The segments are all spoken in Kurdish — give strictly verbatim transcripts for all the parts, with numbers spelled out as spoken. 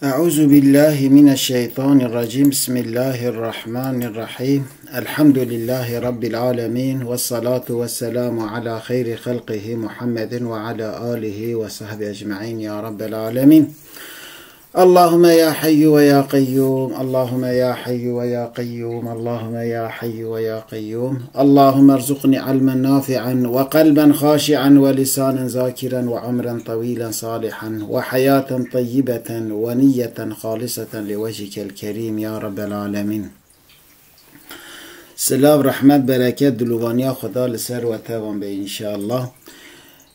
أعوذ بالله من الشيطان الرجيم. بسم الله الرحمن الرحيم. الحمد لله رب العالمين، والصلاة والسلام على خير خلقه محمد وعلى آله وصحبه أجمعين يا رب العالمين. اللهم يا حي ويا قيوم، اللهم يا حي ويا قيوم، اللهم يا حي ويا قيوم. اللهم ارزقني علما نافعا وقلبا خاشعا ولسانا ذاكرا وعمرا طويلا صالحا وحياة طيبة ونية خالصة لوجهك الكريم يا رب العالمين. Silav, rehmet, bereket, dilovaniya Xweda li ser we tevan be înşeallah.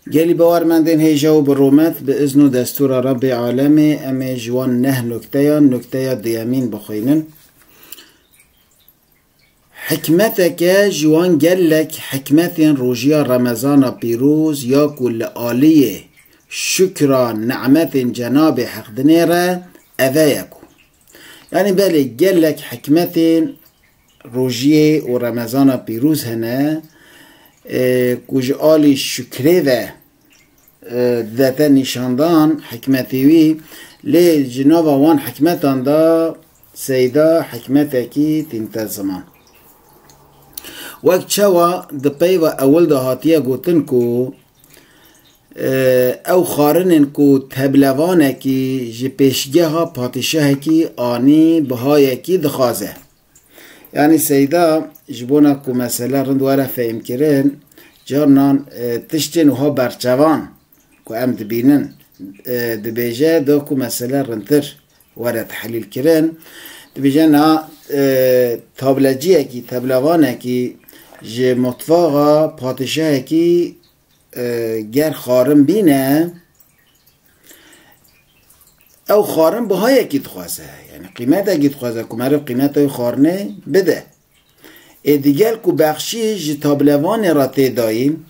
Gelî bawermendên hêja û bi rûmet, bi izn û destûra Rebbê Alemê, em ê ji wan neh nukteyan nukteya duyemîn bixwînin. Hikmeteke ji wan gelek hikmetên rojiya Remezana pîroz ya ku li aliyê şukra nimetên Cenabê Heq dinêre, eve ye ku, yanî belê gelek hikmetên rojiyê û Remezana pîroz hene, e, ku ji alî şukrê ve, e, didete nîşandan hikmetê wî, lê ji nava wan hikmetan de seyda hikmetekî tînte ziman. Wek çawa di peyva ewil de hatiye gotin ku, e, ew xwarinên ku teblevanekî ji pêşgeha padîşahekî anî bihayekî dixwaze. Yanî seyda ji bona ku mesele rind were fehmkirin, carnan, e, tiştên wiha berçavan ku em dibînin, e, dibêje da ku mesele rindtir were tehlîlkirin. Dibêje na, e, tableciyekî, teblevanekî ji mutfaxa padîşahekî, e, ger xwarin bîne, ew xwarin bihayekî dixwaze, yanî qîmetekî dixwaze ku meriv qîmeta wî xwarinê bide. Ê digel ku bexşîş ji tablevanê re tê dayîn,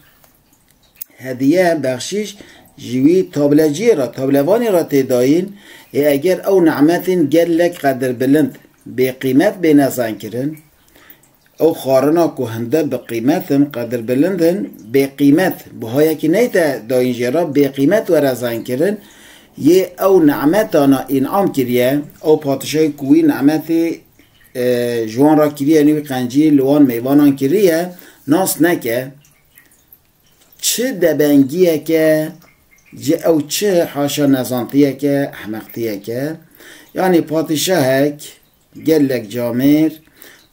hediye, bexşîş ji wî tableciyê re, tablevanê re tê dayîn, ê eger ew nimetên gelek qedirbilind bêqîmet bêne zankirin, ew xwarina ku hinde bi qîmet in, qedirbilind in, bêqîmet, bihayekî neyte dayîn jê re, bêqîmet were zankirin, yê ew nimetana înam kiriye, ew padîşahî ku wî nimetê, e, ji wan re kiriye, yanî wî qencî li wan mêvanan kiriye, nas neke. Çi debengiyeke, ji ew çi haşa nezantiyeke, ehmeqtiyeke. Yanî padîşahek gelek camêr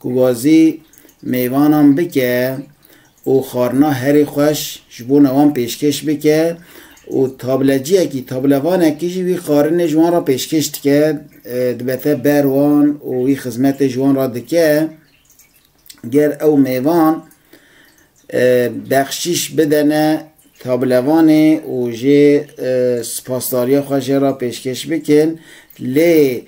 ku wazî mêvanan bike û xwarina herî xweş ji bona wan pêşkêş bike û tableciyekî, tablevanekî jî wî xwarinê ji wan re pêşkêş dike, e, dibete ber wan û wî xizmetê ji wan re dike. Ger ew mêvan, e, bexşîş bidene tablevanê û jê, e, spasdariya xwe jê re pêşkêş bikin, lê,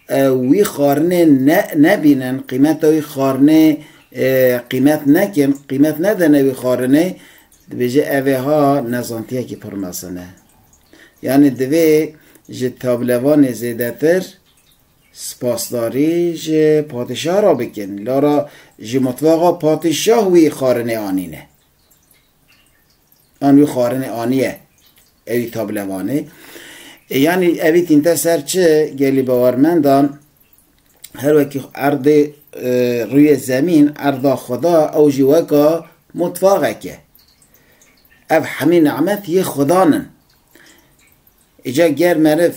e, wî xwarinê ne-, nebînin, qîmeta wî xwarinê, e, qîmet nekin, qîmet nedene wî xwarinê, dibêje evê ha nezantiyekî pir mezin e. Yanî divê ji tablevanê zêdetir spasdarî ji padîşah re bikin. Lara ji mutfaxa padîşah wî xwarinê anîne. An wî xwarinê aniye. Ewî tablevanê. E, yanî evî tînte ser çi gelî bawermendan, her wekî erdê, e, rûyê zemîn, erda Xweda, ew jî weka mutfaxek e. Ev hemî nimet yê Xwedan in. Îca ger meriv,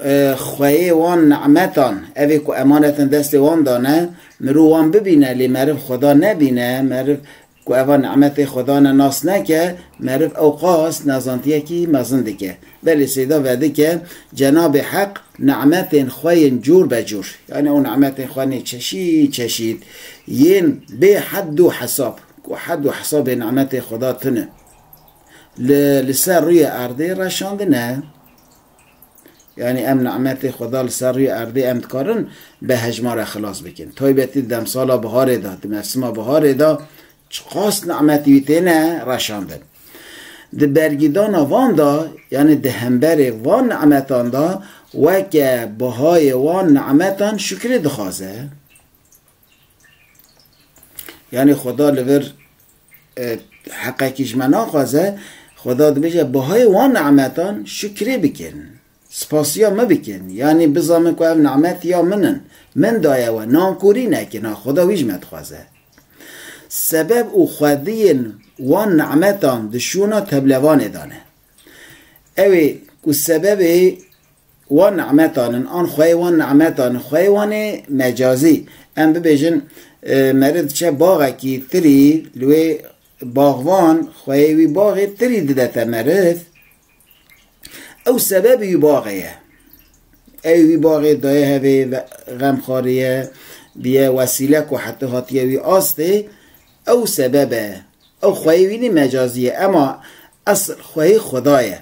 e, xweyê wan nimetan, evê ku emanetin destê wan dane, mirov wan bibîne, lê meriv Xweda nebîne, meriv ku eva nimetê Xweda ne nas neke, meriv ew qas nezantiyekî mezin dike. Belê seyda vedike, Cenabê Heq nimetên xwe yên cûr be cûr. Yanî ew nimetên xwe nê çeşît çeşît, yên bê hed û hesab. Ku hed û hesabê nimetê Xweda tune. Li, li ser rûyê erdê reşandine. Yanî em nimetê Xweda li ser rûyê erdê em dikarin bi hejmare xilas bikin. Taybetî di demsala biharê de, di mevsima biharê de çiqas nimetî wî têne reşandin. Di bergîdana van de, yanî di hemberê van nimetan de weke bihayê wan nimetan şukrê dixwaze. Yanî Xweda li vir, e, heqekî ji me naxwaze, Xweda dibêje, bihayê wan nimetan şukrê bikin. spasiya min bikin, yanî bizanin ku ev nimet ya min in, min daye we, nankorî nekin, ha, Xweda wî ji me dixwaze. Sebeb û xwediyên wan nimetan di şûna tevlevanê de ne. Ew ê ku sebebê wan nimetan in, an xweyê wan nimetan in, xweyê wan ê mecazî. Em bibêjin, e, meriv diçe baxekî tirî, li wê baxvan xweyê wî baxê tirî didete meriv. Ew sebebê wî baxê ye. Ew wî baxê daye hevê ve-, xemxarî ye, biye wesîle ku heta hatiye wî astê. Ew sebeb e. Ew xweyê wî nî mecazî ye, ema esil xweyê Xweda ye.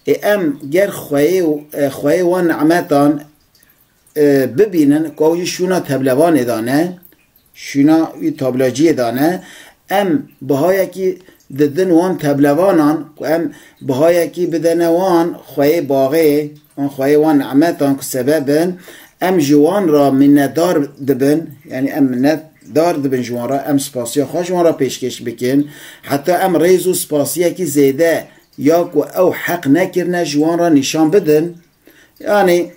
Ê em ger xweyê, e, xweyê wan nimetan, e, bibînin ku ew jî şûna tevlevanê de ne, şûna wî tablaciyê de ne, em bihayekî didin wan tevlevanan, ku em bihayekî bidene wan xweyê baxê, wan xweyê wan nimetan ku sebeb in, em ji wan re minnetdar dibin, yanî em minnetdar dibin ji wan re, em spasiya xwe ji wan re pêşkêş bikin, heta em rêz û spasiyekî zêde ya ku ew heq nekirine ji wan re nîşan bidin. Yanî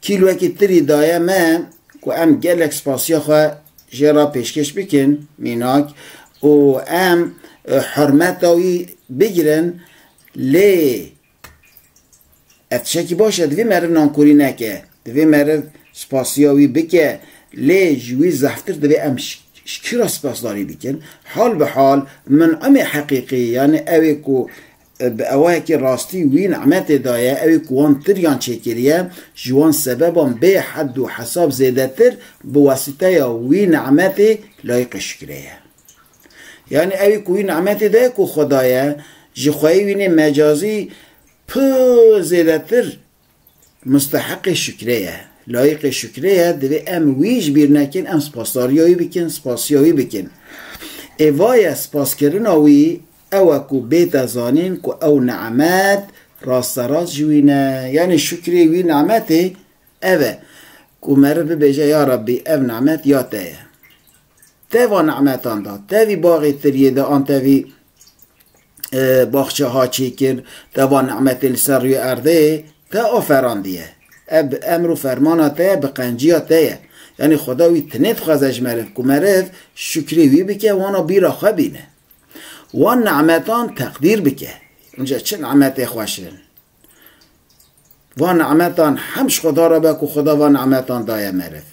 kîlwekî tirî daye me ku em gelek spasiya xwe jê re pêşkêş bikin, mînak, û em, e, hurmeta wî bigirin, lê ev tiştekî baş e, divê meriv nankorî neke, divê meriv spasiya wî bike, lê ji wî zehftir divê em ji, ji kî re spasdarî bikin? Hal bi hal, mun'imê heqîqî, yanî ew ê ku bi ewayekî rastî wî nimetê daye, ew ê ku wan tiriyan çêkiriye, ji wan sebeban bê hed û hesab zêdetir bi wasîteya wî nimetê layiqê şukrê ye. Yanî ew ê ku wî nimetê daye ku Xweda ye, ji xweyê wî nê mecazî pir zêdetir musteheqê şukrê ye, layiqê şukrê ye, divê em wî ji bîr nekin, em spasdariya wî bikin, spasiya wî bikin. Ê va ye, spaskirina wî ew e ku bête zanîn ku ew nimet rasterast ji wî ne. Yanî şukrê wî nimetê ev e ku meriv bibêje, ya Rebbî, ev nimet ya te ye. Te van nimetan da, te vî baxê tiriyê da, an te vî e, baxçe ha çêkir, te van nimetê li ser rûyê erdê te aferandiye. Ev bi emr û fermana te ye, bi qenciya te ye. Yanî Xweda wî tinê dixwaze ji meriv ku meriv şukrê wî bike, wana bîra xwe bîne. Wan nimetan teqdîr bike. Înca çi nimetê xweş in. Van nimetan hem ji Xweda re be ku Xweda van nimetan daye meriv.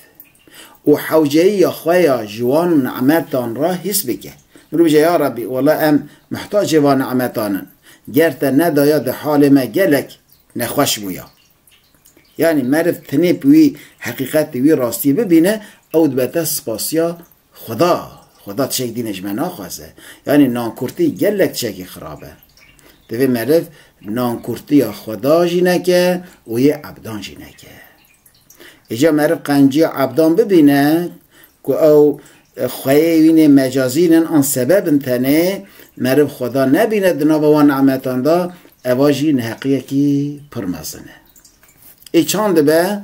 Û hewceyiya xwe ya ji wan nimetan re hîs bike. Mirov bêje, ya Rebbî, wela em muhtacê van nimetan in. Ger te nedaya, di halê me gelek nexweş bûya. Yanî meriv tinê bi wî heqîqetê, wî rastiyê bibîne, ew dibete spasiya Xweda, Xweda tiştek dîne ji me naxwaze. Yanî nankurtî gelek tiştekî xirab e. Divê meriv nankurtiya Xweda jî neke û yê ebdan jî neke. Îca meriv qenciya ebdan bibîne ku ew, e, xweyê wî nê mecazî nin an sebeb in tenê, meriv Xweda nebîne di nava wan nimetan de, eva jî neheqiyekî pir mezin e. Ê çand dibe?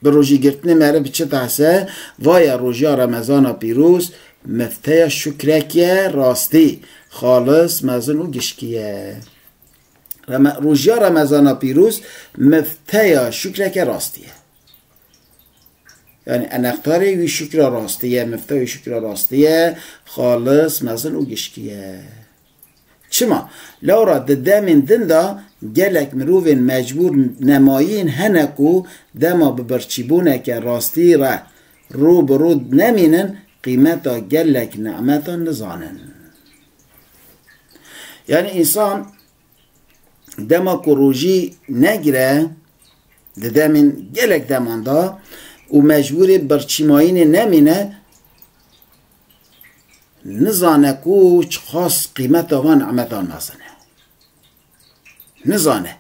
Bi rojîgirtinê meriv bi çi behse? Vaye rojiya Remezana pîroz, mifteya şukrek e rastî, xalis, mezin û gişkî ye. Reme-, rojiya Remezana pîroz mifteya şukrek e rastî ye. Yanî enextarê wî şukra rastî ye, mifteya wî şukra rastî ye, xalis, mezin û gişkî ye. Çima? Lewra di demên din de gelek mirovên mecbûr nemayîn hene ku dema bi birçîbûneke rastî re rû bi rû nemînin, qîmeta gelek nimetan nizanin. Yanî însan dema ku rojî negire, di demên gelek deman de û mecbûrê birçîmayînê nemîne, nizane ku çiqas qîmeta van nimetan mezin e. Nizane.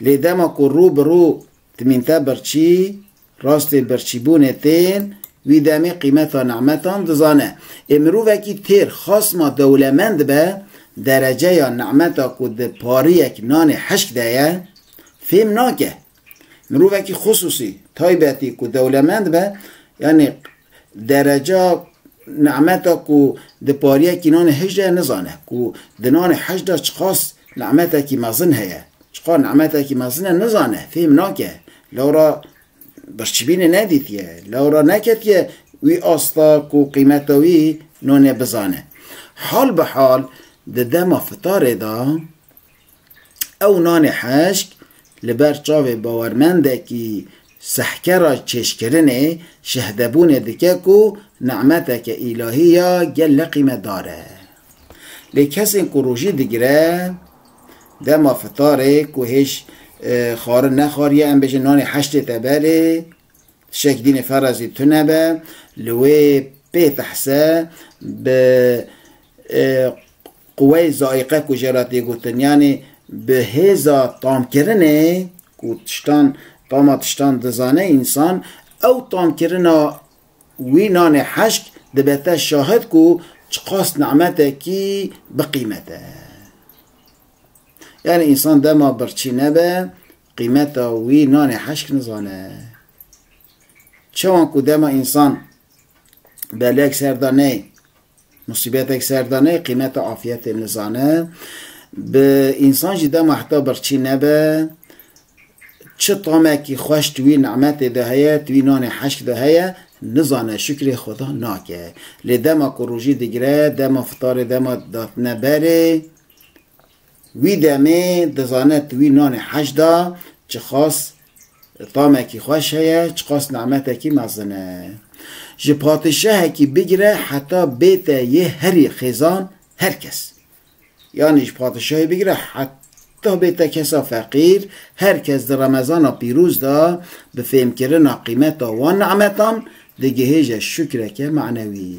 Lê dema ku rû bi rû dimînte birçî, rastê birçîbûnê tên, wî demê qîmeta nimetan dizane. Ê mirovekî têr xasma dewlemend be, dereceya nimeta ku di pariyek nanê hişk de ye, fêm nake. Mirovekî xisûsî, taybetî ku dewlemend be, yanî dereca nimeta ku di pariyekî nanê hişk de ye nizane, ku di nanê hişk de çiqas nimetekî mezin heye, çiqa nimetekî mezin e nizane, fêm nake. Lewra birçîbînê nedîtiye. Lewra neketiye wî asta ku qîmeta wî nonê bizane. Hal bi hal di dema fitarê de ew nanê heşk li ber çavê bawermendekî sehkera çêjkirinê şehdebûnê dike ku nimeteke îlahî ya gelek qîmetdar e. Lê kesên ku rojî digire, dema fitarê ku hêj, e, xwarin nexwariye, em bêjin nanê heştê te berê, tiştek dînê ferezî tune be, li wê pê tehse bi, e, quweyê zaiqe ku jê re tê gotin, yanî bi hêza tamkirinê ku tiştan, tama tiştan dizane însan, ew tamkirina wî nanê heşk dibete şahid ku çiqas nimetekî bi qîmet e. Yanî însan dema birçî nebe, qîmeta wî nanê heşk nizane. Çawan ku dema însan belek ser de ney, musîbetek ser de ney, qîmeta afiyetê nizane. Bi însan jî dema heta birçî nebe, çi tamekî xweş di wî nimetê de heye, di wî nanê heşk de heye, nizane, şukrê Xweda nake. Lê dema ku rojî digire, dema fitarê, dema datine berê, wî demê dizane di wî nanê heş de çiqas tamekî xweş heye, çiqas nimetekî mezin e. Ji padişahekî bigire heta bête yê herî xêzan, her kes. Yanî ji padişahê bigire heta bête kesa feqîr, her kes di Remezana pîroz de bi fêmkirina qîmeta wan nimetan digihêje şukreke manewî.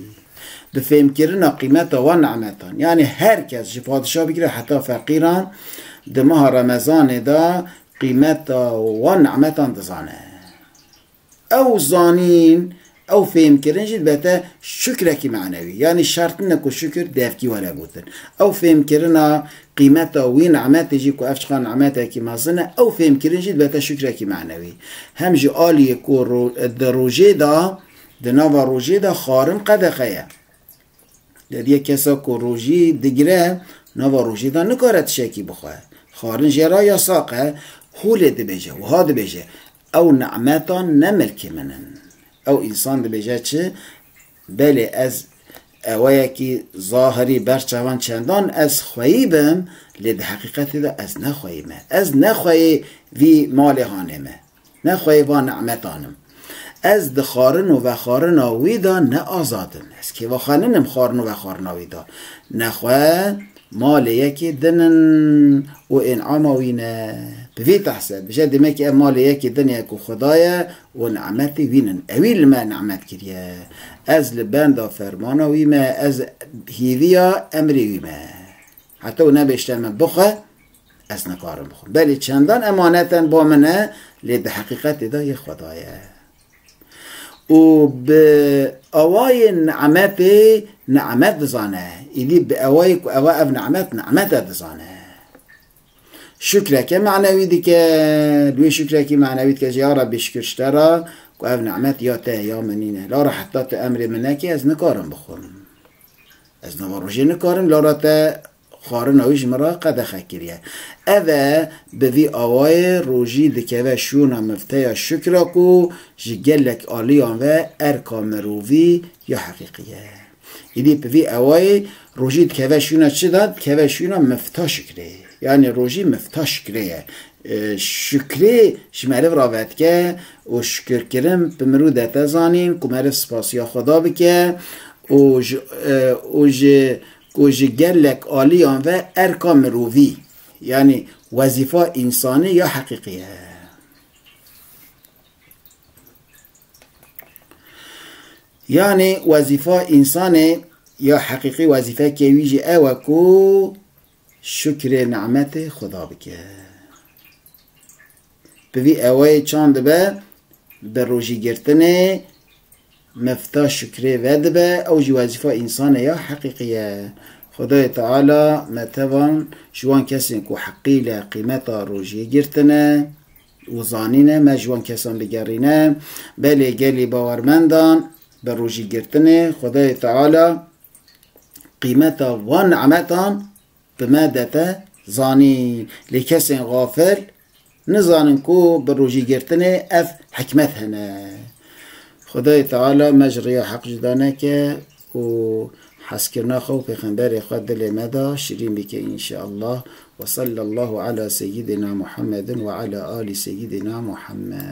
Bi fêmkirina qîmeta wan nimetan, yanî her kes ji padişah bigire heta feqîran di meha Remezanê de qîmeta wan nimetan dizane. Ew zanîn, ew fêmkirin jî dibete şukrekî manewî. Yanî şert nîne ku şukir devkî were gotin. Ew fêmkirina qîmeta wî nimetê jî ku ev çiqa nimetekî mezin e, ew fêmkirin jî dibete şukrekî manewî. Hem ji aliyê ku ro-, di rojê de, di nava rojê de xwarin qedexe ye. Lê diye kesa ku rojî digire, nava rojê de nikare tiştekî bixwe. Xwarin jê re yasaq e, holê dibêje, wiha dibêje, ew nimetan ne milkê min in. Ew însan dibêje çi? Belê ez eweyekî zahirî ber çavan çendan ez xweyî bim, lê di heqîqetê de ez ne xweyî me. Ez ne xweyê vî malê hanê me. Ne xweyê van nimetan im. Ez di xwarin û vexwarina wî de ne azad im. Ez kêvaxwe ninim xwarin û vexwarina wî de. Nexwe malê yekê din in û înama wî ne. Bi vî tehse, bije demekî ev malê yekê din e ku Xweda ye û nimetê wî nin. Ewî li me nimet kiriye. Ez li benda fermana wî me, ez hîviya emrê wî me. Heta û nebêşte min bixwe, ez nikarim bixwim. Belê çendan emanet in bo min e, lê di heqîqetê de yê Xweda ye. Û bi awayê nimetê nimet dizane. Îdî bi awayê ku ewa ev nimet, nimet e dizane. Şukreke manewî dike, li wê şukrekî manewî dike, ya Rebbî şikir ji te re ku ev nimet ya te ye, ya min nîne. Lara heta tu emrê min nekî, ez nikarim bixwim. Ez nava rojê nikarim, lara te xwarina wî ji min re qedexe kiriye. Ev e, bi vî awayê rojî dikeve şûna mifteya şukra ku ji gelek aliyan ve erka mirovî ya heqîqî ye. Îdî bi vî awayê rojî dikeve şûna çi de? Dikeve şûna mifta şukrê. Yanî rojî mifta şukrê ye. E, şukrê ji meriv re vedike û şukirkirin bi mirû dete zanîn ku meriv spasiya Xweda bike û ji, e, û ji ku ji gelek aliyan ve erka mirovî, yanî wezîfa însanî ya heqîqî ye. Yanî wezîfa însanê ya heqîqî, wezîfekê wî jî ew e ku şukrê nimetê Xweda bike. Bi vî ewayê çand dibe, bi rojîgirtinê mifta şukrê vedibe, ew jî wezîfa însanê ya heqîqî ye. Xwedayê Teala me tevan ji wan kesên ku heqîle qîmeta rojiyê girtine û zanîne, me ji wan kesan bigerîne. Belê gelî bawermendan bi rojîgirtinê Xwedayê Teala qîmeta van nimetan bi me dete zanîn. Lê kesên xafil nizanin ku bi rojîgirtinê ev hikmet hene. Xwedayê Teala me ji rêya heq cuda neke û hezkirina xwe û pêxemberê xwe dilê me de şirîn bike înşeallah. Ve sallallahu ala seyyidina Muhammedin ve ala ali seyyidina Muhammed.